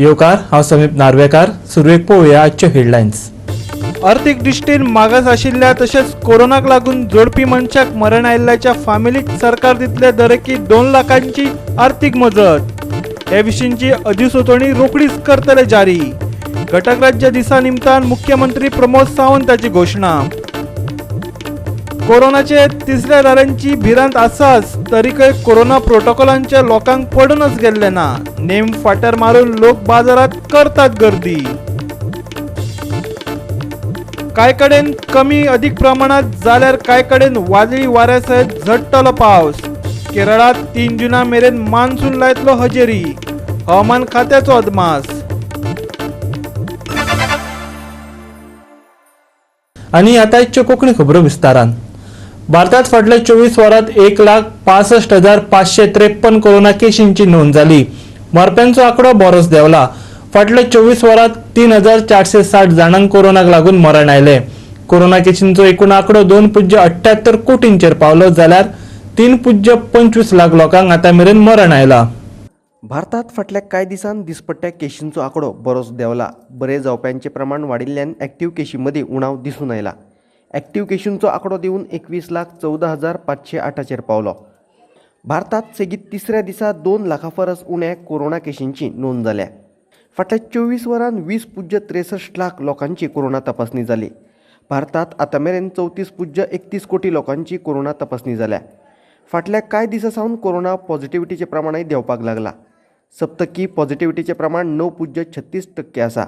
येवकार, हांव समीप नार्वेकार. सुरवेक पळोवया आजच्यो हेडलायन्स. अर्थीक दृश्टीन मागास आशिल्ल्या तशेंच कोरोनाक लागून जोडपी मनशाक मरण आयिल्ल्याच्या फामिलीक सरकार दितले दरेकी 2 लाखांची आर्थीक मजत. हे विशींची अधिसुचोवणी रोखडीच करतले जारी. घटक राज्य दिसा निमतान मुख्यमंत्री प्रमोद सावंताची घोशणा. कोरोनाचे तिसऱ्या ल्हारांची भिरांत आसाच, तरीकय कोरोना प्रोटोकॉलांचे लोकांक पडूनच गेल्ले ना. नेम फाटर मारून लोक बाजारात करतात गर्दी. काय कडेन कमी अधिक प्रमाणात जाल्यार काय कडेन वादळी वाऱ्या सयत झडटलो पावस. केरळात 3 जुना मेरेन मान्सून लायतलो हजेरी. हवामान खात्याचो अदमास. आनी आतां आजच्यो कोंकणी खबरो विस्तारान. भारतात फाटल्या 24 वरांत 1,65,553 कोरोना केशींची नोंद जाली. मरप्यांचो आंकडो बरोच देंवला. फाटल्या 24 वरांत 3,460 जाणांक कोरोनाक लागून मरण आयलें. कोरोना केशींचो एकूण आंकडो 2.78 कोटींचेर पावलो, जाल्यार 3.25 लाख लोकांक आतां मेरेन मरण आयलां. भारतात फाटल्या कांय दिसान दिसपट्ट्या केशींचो आंकडो बरोच देंवला. बरे जावप्यांचें प्रमाण वाडिल्ल्यान एक्टीव केशी मदीं उणाव दिसून आयला. एक्टीव केशींचो आंकडो देंवून 21,14,508 पावलो. भारतात सेगीत तिसऱ्या दिसा 2 लाखां परस उण्या कोरोना केशींची नोंद जाल्या. फाटल्या 24 वरांत 20.63 लाख लोकांची कोरोना तपासणी जाली. भारतात आतां मेरेन 34.31 कोटी लोकांची कोरोना तपासणी जाल्या. फाटल्या कांय दिसां सावन कोरोना पॉझिटिविटीचें प्रमाणय देंवपाक लागलां. सप्तकी पॉझिटिविटीचें प्रमाण 9.36% आसा,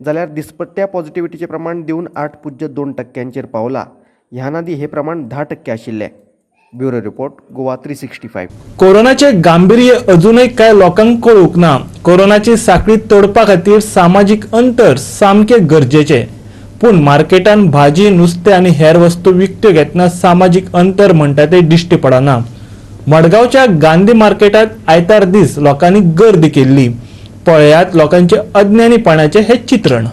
जाल्यार दिसपट्ट्या पॉझिटिविटीचें प्रमाण देंवून 8.2% पावलां. ह्यान आदीं हें प्रमाण 10% आशिल्लें. Bureau report, Goa 365. कोरोनाचे गांभीर्य अजूनय कांय लोकांक कळूंक ना. कोरोनाची साखळी तोडपा खातीर सामाजीक अंतर सामकें गरजेचें. पूण मार्केटान भाजी, नुस्तें आनी हेर वस्तू विकत्यो घेतना सामाजीक अंतर म्हणटा तें दिश्टी पडना. मडगांवच्या गांधी मार्केटात आयतार दीस लोकांनी गर्दी केल्ली. पळयात लोकांचे अज्ञानीपणाचें हें चित्रण.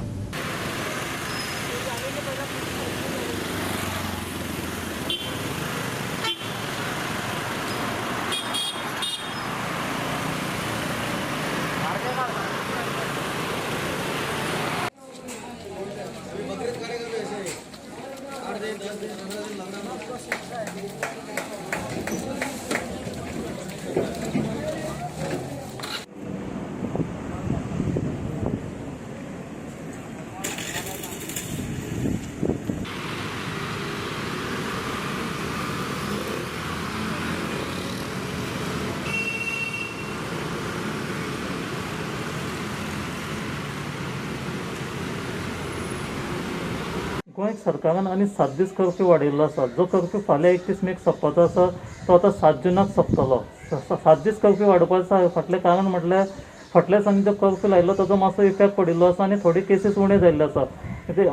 गोंय सरकारान आनी 7 दीस कर्फ्यू वाडयल्लो आसा. जो कर्फ्यू फाल्यां 31 मेक सोंपपाचो आसा तो आतां 7 जुनाक सोंपतलो. 7 दीस कर्फ्यू वाडोवपाचो फाटलें कारण म्हटल्यार फाटल्या दिसांनी जो कर्फ्यू लायिल्लो ताजो मातसो इफेक्ट पडिल्लो आसा आनी थोडी केसीस उण्यो जाल्ल्यो आसा.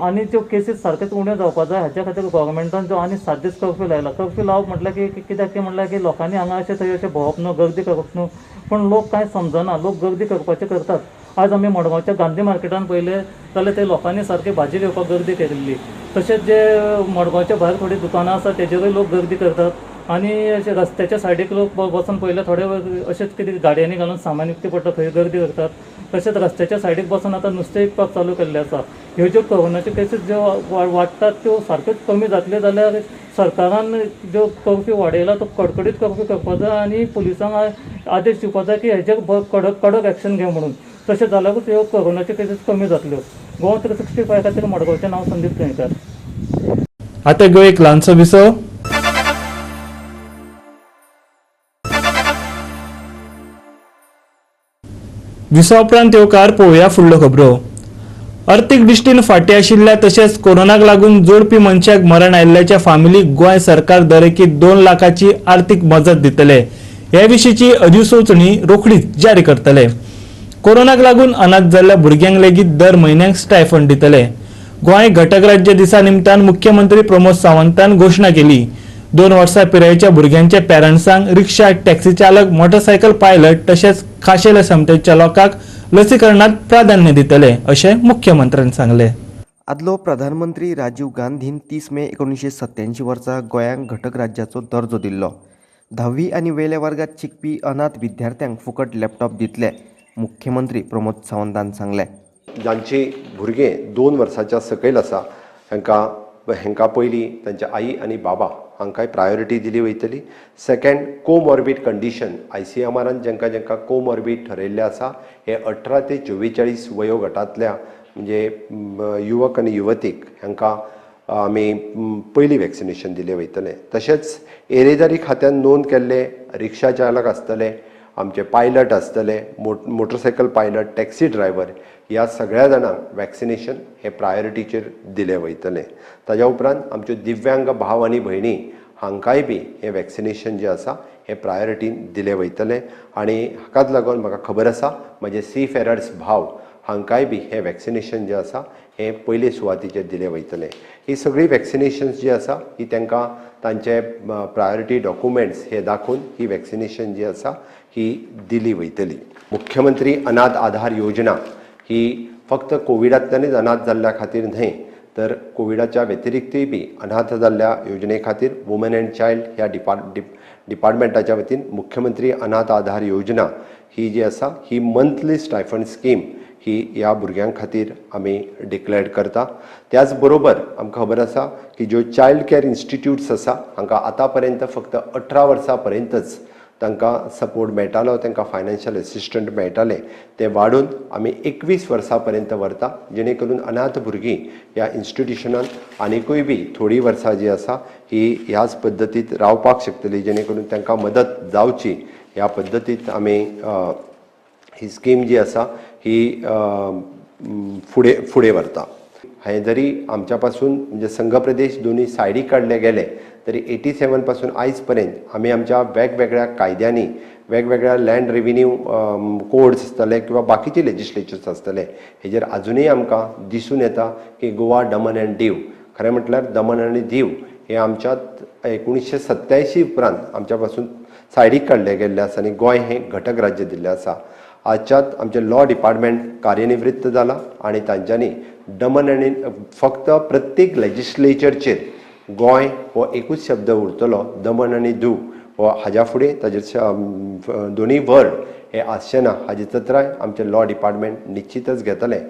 आनी त्यो केसीस सारक्योच उण्यो जावपा जाय हाज्या खातीर गव्हर्मेंटान जो आनी 7 दीस कर्फ्यू लायला. कर्फ्यू लावप म्हटल्यार की कित्याक की म्हटल्यार की लोकांनी हांगा अशें थंय अशें भोंवप न्हू, गर्दी करप न्हू, पूण लोक कांय समजना, लोक गर्दी करपाचें करतात. आज आमी मडगांवच्या गांधी मार्केटान पळयलें जाल्यार ते लोकांनी सारकी भाजी घेवपाक गर्दी केल्ली. तशेंच जे मडगांवच्या भायर थोडीं दुकानां आसा तेजेरूय लोक गर्दी करतात आनी अशे रस्त्याच्या सायडीक लोक बसून पळयले थोडे अशेंच कितें गाडयांनी घालून सामान विकतें पडटा थंय गर्दी करतात. तशेंच रस्त्याच्या सायडीक बसून आतां नुस्तें विकपाक चालू केल्लें आसा. ह्यो ज्यो कोरोनाच्यो केसीस ज्यो वाडटात त्यो सारक्योच कमी जातल्यो जाल्यार सरकारान जो कर्फ्यू वाडयला तो कडकडीत कर्फ्यू करपाक जाय आनी पुलिसांक आदेश दिवपाक जाय की हेजेर कडक कडक एक्शन घे म्हणून. तशें जाल्यारूच ह्यो कोरोनाच्यो केसीस कमी जातल्यो. गोवा 365 खातीर मडगांवचें नांव संदीप केणकर. आतां घेवया एक ल्हानसो विसव. विसवा उपरांत येवकार पळोवया फुडल्यो खबरो. अर्थीक दृश्टीन फाटीं आशिल्ल्या तशेंच कोरोनाक लागून जोडपी मनशाक मरण आयिल्ल्याच्या फामिलीक गोंय सरकार दरेकी 2 लाखाची आर्थीक मजत दितले. हे विशींची अधिसुचोवणी रोखडीच जारी करतले. कोरोनाक लागून अनाथ जाल्ल्या भुरग्यांक लेगीत दर म्हयन्याक स्टायफंड दितले. गोंय घटक राज्य दिसा निमतान मुख्यमंत्री प्रमोद सावंतान घोशणा केली. 2 वर्सां पिरायेच्या भुरग्यांच्या पेरंट्सांक रिक्षा, टॅक्सी चालक, मोटरसायकल पायलट तशेंच खाशेल्या क्षमतेच्या लोकांक लसीकरणात प्राधान्य दितले अशें मुख्यमंत्र्यान सांगलें. आदलो प्रधानमंत्री राजीव गांधीन 30 मे 1987 वर्सा गोंयांक घटक राज्याचो दर्जो दिल्लो. 10वी आनी वेल्या वर्गात शिकपी अनाथ विद्यार्थ्यांक फुकट लॅपटॉप दितले. मुख्यमंत्री प्रमोद सावंतान सांगलें. जांची भुरगें 2 वर्साच्या सकयल आसा हेंकां पयलीं तांच्या आई आनी बाबा हांकांय प्रायोरिटी दिली वयतली. सेकंड, कोमॉर्बीड कंडिशन ICMRान जांकां जांकां कोमॉर्बीड ठरयल्लें आसा हे 18 ते 44 वयोगटांतल्या म्हणजे युवक आनी युवतीक हांकां आमी पयलीं वॅक्सिनेशन दिलें वयतलें. तशेंच येरेदारी खात्यान नोंद केल्ले रिक्षा चालक आसतले, आमचे पायलट आसतले, मोटरसायकल पायलट, टॅक्सी ड्रायव्हर ह्या सगळ्या जाणांक वॅक्सिनेशन हे प्रायोरिटीचेर दिलें वयतलें. ताज्या उपरांत आमच्यो दिव्यांग भाव आनी भयणी हांकांय बी हें वॅक्सिनेशन जें आसा हें प्रायोरिटीन दिलें वयतलें. आनी हाकाच लागून म्हाका खबर आसा म्हजे सी फेरर्स भाव हांकांय बी हें वॅक्सिनेशन जें आसा हें पयले सुवातीचेर दिलें वयतलें. ही सगळीं वॅक्सिनेशन्स जी आसा ही तांकां तांचे प्रायोरिटी डॉक्युमेंट्स हे दाखोवन ही वॅक्सिनेशन जी आसा ही दिली वयतली. मुख्यमंत्री अनाथ आधार योजना ही फक्त कोविडांतल्यानूच अनाथ जाल्ल्या खातीर न्हय तर कोविडाच्या व्यतिरिक्तूय बी अनाथ जाल्ल्या योजने खातीर वुमन एंड चायल्ड ह्या डिपार्टमेंटाच्या वतीन मुख्यमंत्री अनाथ आधार योजना ही जी आसा ही मंथली स्टायफंड स्कीम ही ह्या भुरग्यां खातीर आमी डिक्लेअर करता. त्याच बरोबर आमकां खबर आसा की ज्यो चायल्ड केअर इन्स्टिट्यूट्स आसा हांकां आतां पर्यंत फक्त 18 वर्सां पर्यंतच तांकां सपोर्ट मेळटालो, तांकां फायनान्शियल एसिस्टंट मेळटालें, तें वाडोवन आमी 21 वर्सां पर्यंत व्हरता, जेणे करून अनाथ भुरगीं ह्या इन्स्टिट्युशनान आनिकूय बी थोडीं वर्सां जी आसा ही ह्याच पद्दतींत रावपाक शकतली, जेणे करून तांकां मदत जावची ह्या पद्दतींत आमी ही स्कीम जी आसा ही फुडें फुडें व्हरता. हें जरी आमच्या पासून म्हणजे संघ प्रदेश दोनूय सायडीक काडले गेले तरी 87 पासून आयज पर्यंत आमी आमच्या वेगवेगळ्या कायद्यांनी वेगवेगळ्या लँड रेविन्यू कोड्स आसतले किंवा बाकीचे लेजिस्लेचर्स आसतले हेजेर आजुनूय आमकां दिसून येता की गोवा, दमन आनी दीव, खरें म्हटल्यार दमन आनी दीव हे आमच्यात 1987 उपरांत आमच्या पासून सायडीक काडले गेल्ले आसा आनी गोंय हें घटक राज्य दिल्लें आसा. आजच्यात आमचें लॉ डिपार्टमेंट कार्यनिवृत्त जाला आनी तांच्यांनी दमन आनी फक्त प्रत्येक लेजिस्लेचरचेर गोंय हो एकूच शब्द उरतलो, दमन आनी दीव हो हाज्या फुडें ताजेर दोनूय वर्ड हे आसचे ना हाजी चत्राय आमचें लॉ डिपार्टमेंट निश्चितच घेतलें.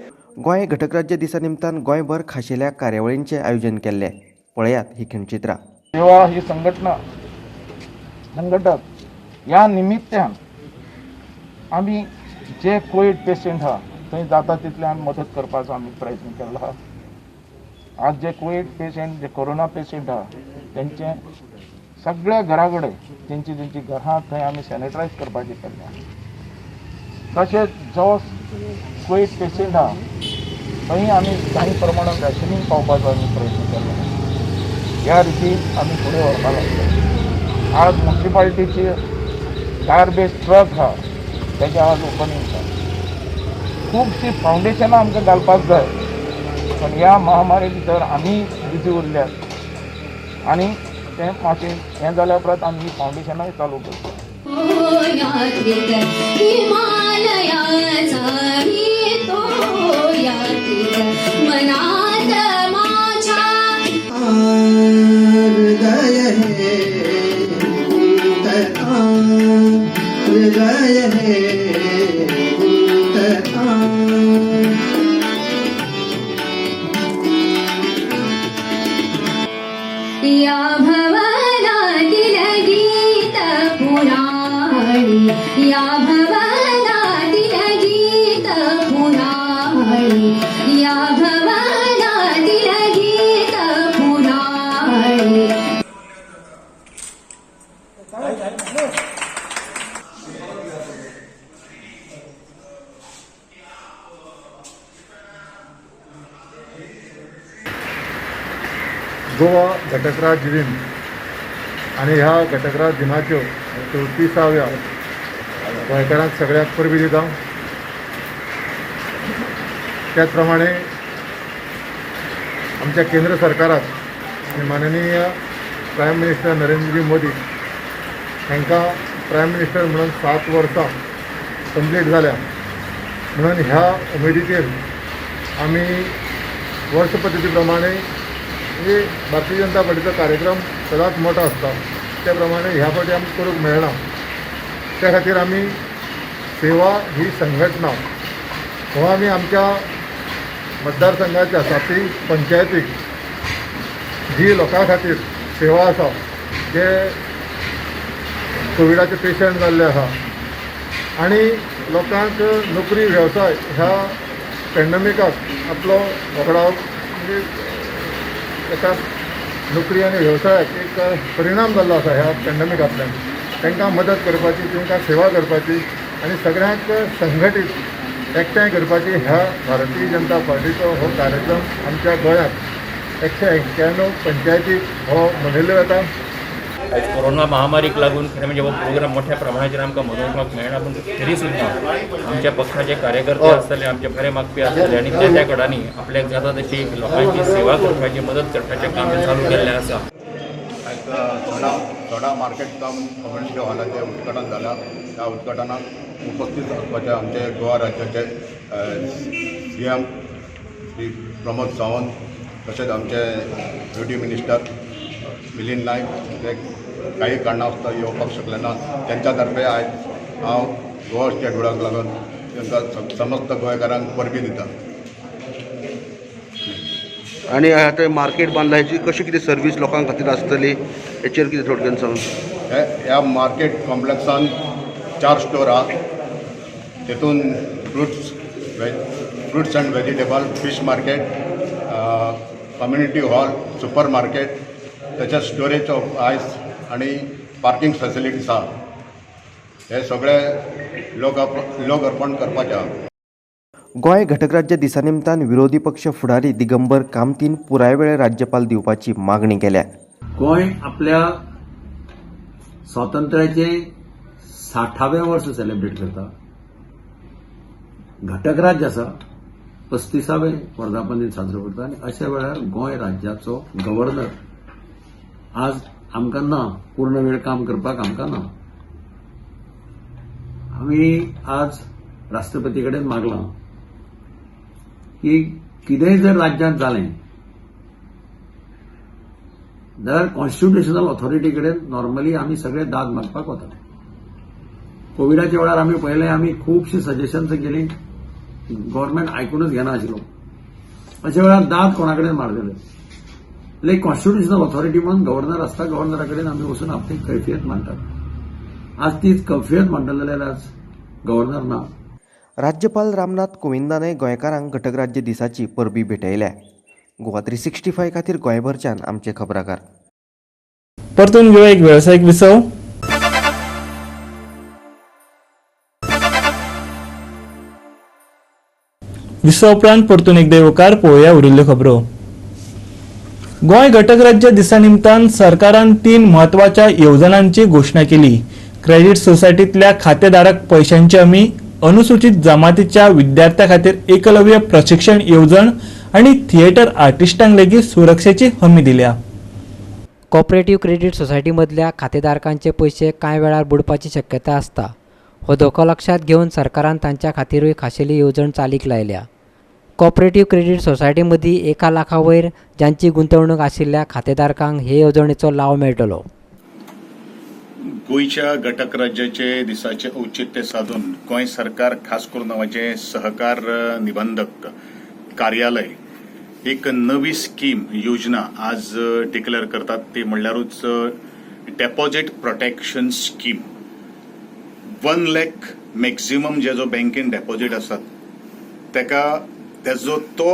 गोंय घटकराज्य दिसा निमतान गोंयभर खाशेल्या कार्यावळींचें आयोजन केल्लें. पळयात ही खिणचित्रां. सेवा ही संघटना संघटक ह्या निमित्तान आमी जे कोविड पेशंट आहा थंय जाता तितले आमी मदत करपाचो आमी प्रयत्न केल्लो आहा. आज जे कोविड पेशंट, जे कोरोना पेशंट आहा तेंचे सगळ्या घरा कडेन तेंची तेंची घरां थंय आमी सॅनिटायज करपाची केल्ली. तशेंच जो कोविड पेशंट आहा थंय आमी काही प्रमाणात रॅशनींग पावपाचो आमी प्रयत्न केलो. ह्या रितीन आमी फुडें व्हरपाक लागले. आज मुन्सिपालिटीची गार्बेज ट्रक आहा तेजें आज ओपनींग आसा. खुबशीं फावंडेशनां आमकां घालपाक जाय, पण ह्या महामारी भितर आमी बिजी उरल्यात आनी तें मातशें हें जाल्या उपरांत आमी ही फावंडेशनांय चालू करता. या भवनातील गीत पुराणी, या भवनातील गीत पुराणी, या भवनातील गीत पुराणी. गोवा घटकराज्य दिन आनी ह्या घटकराज्य दिनाच्यो 34व्या गोंयकारांक सगळ्यांक परबी दिता. त्याच प्रमाणे आमच्या केंद्र सरकाराक माननीय प्रायम मिनिस्टर नरेंद्र मोदी हांकां प्रायम मिनिस्टर म्हणून 7 वर्सां कंप्लीट जाल्या म्हणून ह्या उमेदीचेर आमी वर्स पद्दती प्रमाणे म्हणजे भारतीय जनता पार्टीचो कार्यक्रम सदांच मोठो आसता, त्या प्रमाणे ह्या फावटी आमकां करूंक मेळना. त्या खातीर आमी सेवा ही संघटना हो आमी आमच्या मतदारसंघाच्या सातय पंचायतीक जी लोकां खातीर सेवा आसा, जे कोविडाचे पेशंट जाल्ले आसा आनी लोकांक नोकरी वेवसाय ह्या पॅन्डमिकाक आपलो वगडावप म्हणजे एका नोकरी आनी वेवसायाक एक परिणाम जाल्लो आसा ह्या पॅन्डमिकांतल्यान, तांकां मदत करपाची, तांकां सेवा करपाची आनी सगळ्यांक संघटीत एकठांय करपाची ह्या भारतीय जनता पार्टीचो हो कार्यक्रम आमच्या गोंयांत 191 पंचायतीक हो मनयल्लो वता. आयज कोरोना महामारीक लागून खरें म्हणजे हो प्रोग्राम मोठ्या प्रमाणाचेर आमकां मनोवपाक मेळना, पूण तरी सुद्दां आमच्या पक्षाचे कार्यकर्ते आसतले, आमचे बरे मागपी आसतले आनी त्या त्या कडांनी आपल्याक जाता तशी लोकांची सेवा करपाची, मदत करपाचें काम चालू केल्लें आसा. आयज सडा मार्केट कम कम्युनिटी हॉलाचें उद्घाटन जालां. त्या उद्घाटनाक उपस्थित आसपाचे आमचे गोवा राज्याचे CM Shri Pramod Sawant, तशेंच आमचे ड्युटी मिनिस्टर मिलिंद नायक ते काही कारणास्तव येवपाक शकले ना. त्यांच्या तर्फे आयज हांव गोवा स्टेट बोर्डाक लागून तांकां समस्त गोंयकारांक परबीं दिता. आनी आतां मार्केट बांदला, हेची कशी कितें सर्वीस लोकां खातीर आसतली हेचेर कितें थोडक्यान सांग. ह्या मार्केट कॉम्प्लेक्सान 4 स्टोर आहा, तेतून fruits and vegetable, fish market, community hall, super market, त्याच्या स्टोरेज ऑफ आयस आनी पार्किंग फॅसिलिटीज आहा. हे सगळे लोक अर्पण करपाचे आहा. गोंय घटकराज्य दिसा निमतान विरोधी पक्ष फुडारी दिगंबर कामतीन पुराय वेळ राज्यपाल दिवपाची मागणी केल्या. गोंय आपल्या स्वातंत्र्याचे 60वें वर्स सेलिब्रेट करता. घटक राज्य आसा, 35वें वर्धापन दीन साजरो करता आनी अशा वेळार गोंय राज्याचो गव्हर्नर आज आमकां ना, पूर्ण वेळ काम करपाक आमकां ना. आमी आज राष्ट्रपती कडेन मागलां की कितेंय जर राज्यांत जालें जाल्यार कॉन्स्टिट्युशनल ऑथॉरिटी कडेन नॉर्मली आमी सगळे दाद मागपाक वतात. कोविडाच्या वेळार आमी पळयलें, आमी खुबशीं सजेशन्स केलीं, गव्हर्मेंट आयकूनच घेना आशिल्लो. अशा वेळार दाद कोणा कडेन मारतले? लायक कॉन्स्टिट्युशनल ऑथॉरिटी म्हणून गव्हर्नर आसता, गव्हर्नरा कडेन आमी वचून आपली कैफियत मांडटात. आज तीच कैफियत मांडटले जाल्यार आज गव्हर्नर ना. राज्यपाल रामनाथ कोविंदानय गोंयकारांक घटकराज्य दिसाची परबी भेटयल्या. गोवा 365 खातीर गोंयभरच्यान आमचे खबराकार. परतून घेवया एक वेवसायीक विसव. विसव उपरांत परतून एकदा येवकार पळोवया उरिल्ल्यो खबरो. गोंय घटकराज्य दिसा निमतान सरकारान 3 म्हत्वाच्या येवजणांची घोशणा केली. क्रेडीट सोसायटींतल्या खातेधारक पयशांची हमी, अनुसूचित जमातीच्या विद्यार्थ्यां खातीर एकलव्य प्रशिक्षण येवजण आनी थिएटर आर्टिस्टांक लेगीत सुरक्षेची हमी दिल्या. कॉपरेटिव्ह क्रेडीट सोसायटी मदल्या खातेधारकांचे पयशे कांय वेळार बुडपाची शक्यता आसता. हो धोको लक्षांत घेवन सरकारान तांच्या खातीरूय खाशेली येवजण चालीक लायल्या. कॉपरेटिव्ह क्रेडीट सोसायटी मदीं 1 लाखा वयर जांची गुंतवणूक आशिल्ल्या खातेधारकांक हे येवजणेचो लाव मेळटलो. गोंयच्या घटक राज्याचे दिसाचे औचित्य साधून गोंय सरकार खास करून नांवाचें सहकार निबंधक कार्यालय एक नवी स्कीम योजना आज डिक्लेअर करतात, ती म्हणल्यारूच deposit protection scheme. 1 lakh maximum जे जो बँकेन डेपॉझिट आसात तेका तेजो तो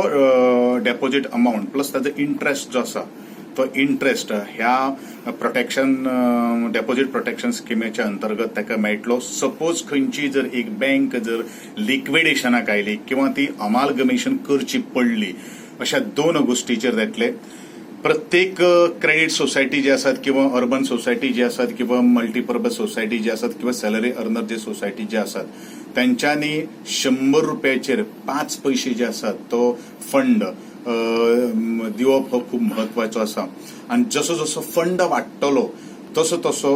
डेपॉझिट अमावंट प्लस ताजो इंट्रस्ट जो आसा तो इंट्रस्ट ह्या प्रोटेक्शन डेपॉझिट प्रोटेक्शन स्किमेच्या अंतर्गत ताका मेळटलो. सपोज खंयची जर एक बँक जर लिक्विडेशनाक आयली किंवा ती अमालगमेशन करची पडली, अशा 2 गोष्टीचेर जातले. प्रत्येक क्रेडीट सोसायटी जे आसात किंवा अर्बन सोसायटी जे आसात किंवा मल्टीपर्पज सोसायटी जे आसात किंवा सॅलरी अर्नर जे सोसायटी जे आसात त्यांच्यानी 100 रुपयाचेर 5 पयशे जे आसात तो फंड दिवप हो खूब म्हत्वाचो आसा. आनी जसो जसो फंड वाडटलो तसो तसो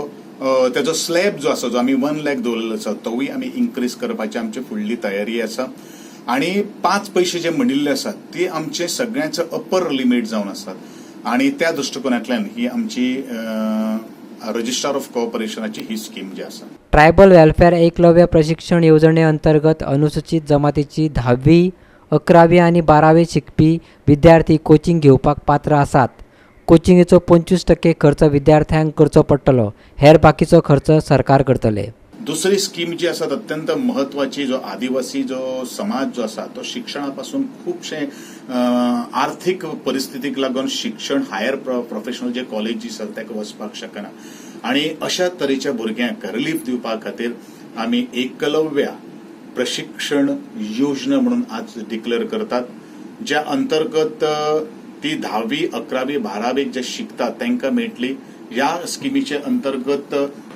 तेजो स्लॅब जो आसा, जो आमी 1 लाख दवरलेलो आसा तोवूय आमी इन्क्रीज करपाची आमची फुडली तयारी आसा. आनी 5 पयशे जे म्हणिल्ले आसात ती आमचे सगळ्यांचे अपर लिमीट जावन आसात आनी त्या दृश्टिकोनांतल्यान ही आमची रजिस्ट्रार ऑफ कॉपरेशनाची ही स्कीम जी आसा. ट्रायबल वेलफेअर एकलव्य प्रशिक्षण येवजणे अंतर्गत अनुसूचित जमातीची 10वी, 11वी आनी 12वी शिकपी विद्यार्थी कोचिंग घेवपाक पात्र आसात. कोचिंगेचो 25% खर्च विद्यार्थ्यांक करचो पडटलो, हेर बाकीचो खर्च सरकार करतले. दुसरी स्कीम जी आसा अत्यंत महत्वाची, जो आदिवासी जो समाज जो आसा तो शिक्षणा पासून खुबशे आर्थीक परिस्थितीक लागून शिक्षण हायर प्रोफेशनल जे कॉलेजीस आसा ताका वचपाक शकना आनी अशा तरेच्या भुरग्यांक रिलीफ दिवपा खातीर आमी एकलव्य प्रशिक्षण योजना म्हणून आज डिक्लेअर करतात, ज्या अंतर्गत ती 10वी, 11वी, 12वीक जे शिकतात तांकां मेळटली. ह्या स्किमीचे अंतर्गत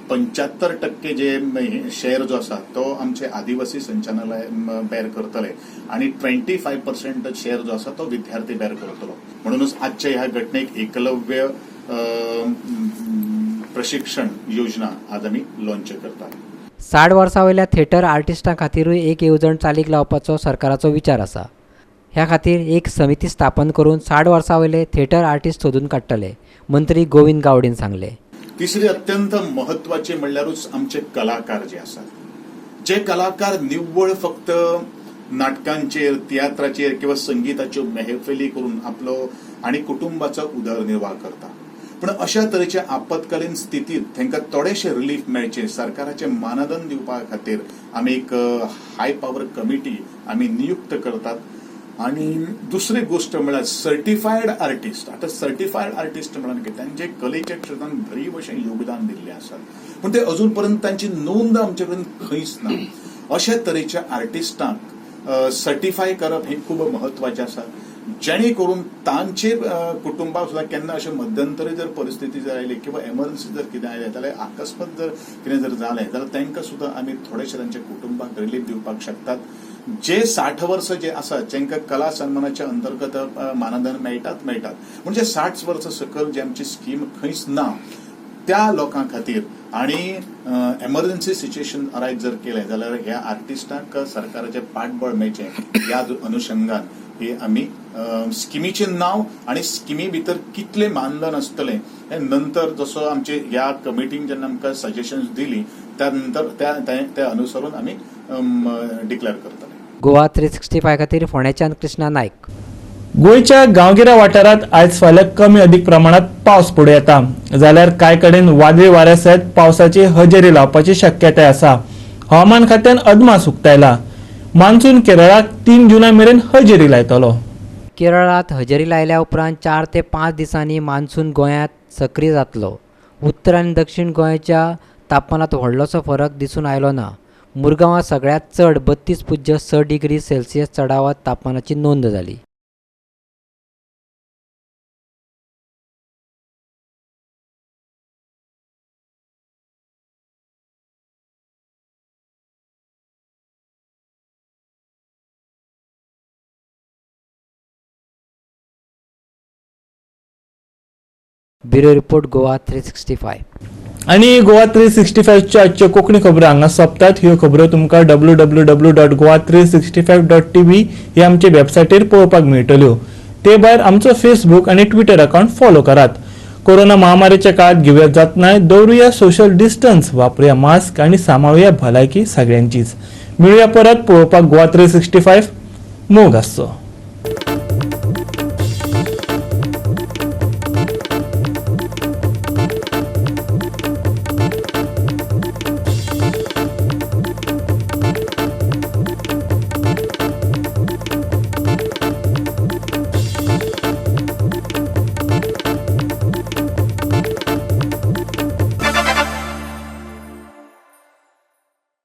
75% जे शेअर जो आसा तो आमचे आदिवासी संचालनालय बेर करतले आनी 25% शेअर जो आसा तो विद्यार्थी बेर करतलो. म्हणूनच आजच्या ह्या घटनेक एकलव्य प्रशिक्षण योजना आज आमी लॉन्च करतात. 60 वर्सां वयल्या थिएटर आर्टिस्टां खातीरूय एक येवजण चालीक लावपाचो सरकाराचो विचार आसा. ह्या खातीर एक समिती स्थापन करून 60 वर्सां वयले थिएटर आर्टिस्ट सोदून काडटले, मंत्री गोविंद गावडीन सांगले. तिसरी अत्यंत महत्वाचे म्हणल्यारूच आमचे कलाकार जे आसात, जे कलाकार निव्वळ फक्त नाटकांचेर, तियात्राचेर किंवा संगीताच्यो मेहफिली करून आपलो आनी कुटुंबाचो उदरनिर्वाह करता, पूण अशा तरेच्या आपत्कालीन स्थितीत तांकां थोडेशें रिलीफ मेळचें, सरकाराचें मानधन दिवपा खातीर आमी एक हाय पावर कमिटी आमी नियुक्त करतात. आनी दुसरी गोश्ट म्हळ्यार सर्टिफायड आर्टिस्ट. आतां सर्टिफायड आर्टिस्ट म्हणून कितें, तांचे कलेच्या क्षेत्रांत भरीव अशें योगदान दिल्लें आसा, पूण ते अजून पर्यंत तांची नोंद आमचे कडेन खंयच ना. अशा तरेच्या आर्टिस्टांक सर्टिफाय करप हें खूब म्हत्वाचें आसा, जेणे करून तांचे कुटुंबाक सुद्दां केन्ना अशें मध्यंतरी जर परिस्थिती जर आयली किंवा एमर्जन्सी जर कितें आयलें जाल्यार अकस्मात जर कितें जर जालें जाल्यार तांकां सुद्दां आमी थोडेशें तांच्या कुटुंबाक रिलीफ दिवपाक शकतात. जे 60 वर्सां जे आसा जांकां कला सन्मानाच्या अंतर्गत मानधन मेळटात म्हणजे 60 वर्सां सकयल जे आमची स्कीम खंयच ना त्या लोकां खातीर आनी एमर्जन्सी सिच्युएशन अरायज जर केलें जाल्यार ह्या आर्टिस्टांक सरकाराचें पाठबळ मेळचें ह्या अनुशंगान हे आमी स्किमीचें नांव आनी स्किमी भितर कितलें मानधन आसतलें हें नंतर जसो आमचे ह्या कमिटीन जेन्ना आमकां सजेशन्स दिली त्या नंतर त्या अनुसरून आमी डिक्लेअर करतले. गोवा 365 खातीर फोंडेच्यान कृष्णा नायक. गोंयच्या गांवगिऱ्या वाठारांत आयज फाल्यां कमी अधिक प्रमाणात पावस पडूं येता, जाल्यार कांय कडेन वादळी वाऱ्या सयत पावसाची हजेरी लावपाची शक्यताय आसा. हवामान खात्यान अदमास उक्तायला. मान्सून केरळाक 3 जुना मेरेन हजेरी लायतलो. केरळांत हजेरी लायल्या उपरांत 4 ते 5 दिसांनी मान्सून गोंयांत सक्रीय जातलो. उत्तर आनी दक्षिण गोंयच्या तापमानांत व्हडलोसो फरक दिसून आयलो ना. मुरगांवां सगळ्यांत चड 32.6 डिग्री सेल्सियस चडावत तापमानाची नोंद जाली. Bureau report, Goa 365. आनी गोवा 365च्यो आजच्यो कोंकणी खबरो हांगा सोंपतात. ह्यो खबरो तुमकां www.goa365.tv ही आमचे वेबसायटीर पळोवपाक मेळटल्यो. ते भायर आमचो फेसबूक आनी ट्विटर अकाउंट फॉलो करात. कोरोना महामारीच्या काळात घेवया जातनाय, दवरुया सोशल डिस्टन्स, वापरुया मास्क आनी सांबाळुया भलायकी सगळ्यांचीच. मेळुया परत पळोवपाक गोवा 365. मोग आसचो.